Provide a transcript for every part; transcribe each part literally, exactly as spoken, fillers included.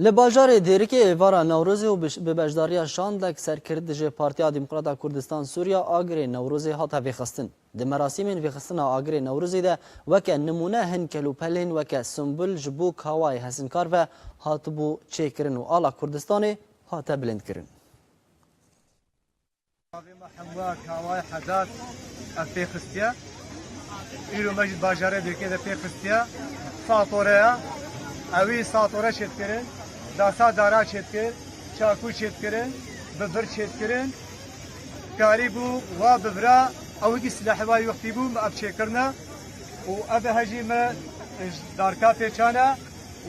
Li bajarê Dêrikê êvara Newrozê û bi, bi beşdariya şandek serkirdij ji Partiya Demokrata Kurdistan Sûriya agirê Newrozê hate vêxistin. Di merasîmên vêxistina agirê Newrozê de weke nimûne hin kelûpelên weke simbol ji bo Kawayê Hesinkar ve hatibû çêkirin û ala Kurdistanê hate bilindkirin. Navê me Hemwa Kawayê Hedat ev pê xistiye. Îro me ji bajarê Dêrikê de pê xistiye. Satore ye. Ewî satore çêdikirin. Dasa dara çêdikir. Çakû çêdikirin. Bibir çêdikirin. Karî bû wa bibira. Ew wekî silahê wa wextî bû me ev çêkirine. Û ev hejî me ji darka pêçane.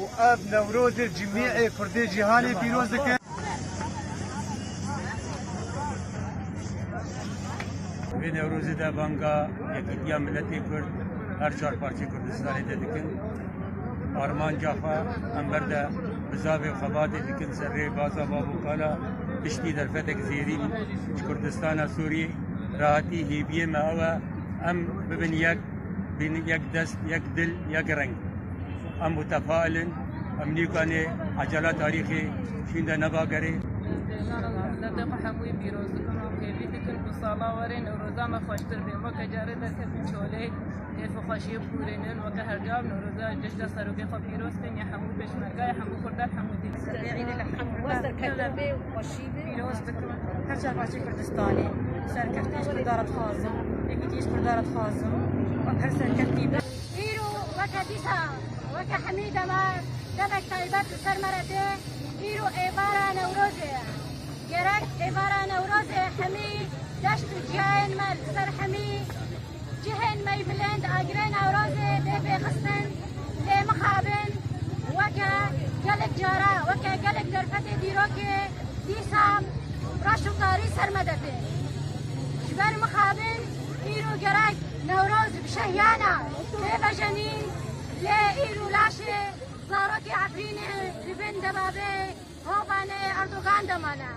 û ev Newrozê cimî ê Kurdê cîhanê pîroz dike. Vê Newrozê de banga yekîtiya miletê Kurd her çar parçeyê Kurdistanê de dikin. Armanca xwe em ber de bizavê xebatê dikin ser rê baza bav û kala piştî derfetek zêrîn ji Kurdistana Sûriyê. Rahatî hêviyê me ew e em bibin yek, bin yek dest, yek dil, yek reng. Em mutefail in, em nîkanê ecela tarîxê şîn de nebagerê. Miletê xwe hemûyî pîroz dikim, em hêvî dikin ku sala werê Newroza me xweştir bê. Weke carê derkevin çolê, kêf û xweşiyê bigurînin, weke her car Newroza cejna serokê xwe pîroz kin, ya hemû pêşmerga, ya hemû Kurdan, hemû dîn. Serê Îdê li hemû Kurdan. Pîroz dikim. Her çar parçeyê Kurdistanê. Serkeftin ji Kurdan re dixwazim. Yekîtî ji Kurdan re dixwazim. Em her serkeftin bin. Îro weke dîsa, weke hemî dema demek taybet li ser me re tê. Îro êvara Newrozê ye. Gerek êvara Newrozê hemî deşt û ciyayên me li ser hemî cihên me yî bilind agirê Newrozê bê vêxistin, lê mixabin weke gelek cara, weke gelek derfetê dîrokê dîsa reş û tarî ser me de tê. Ji ber mixabin îro gerek Newroz bi şehiyana tê vejenîn, lê îro laşê zarokê Efrînê li bin debabê Kobanê Erdogan de mane.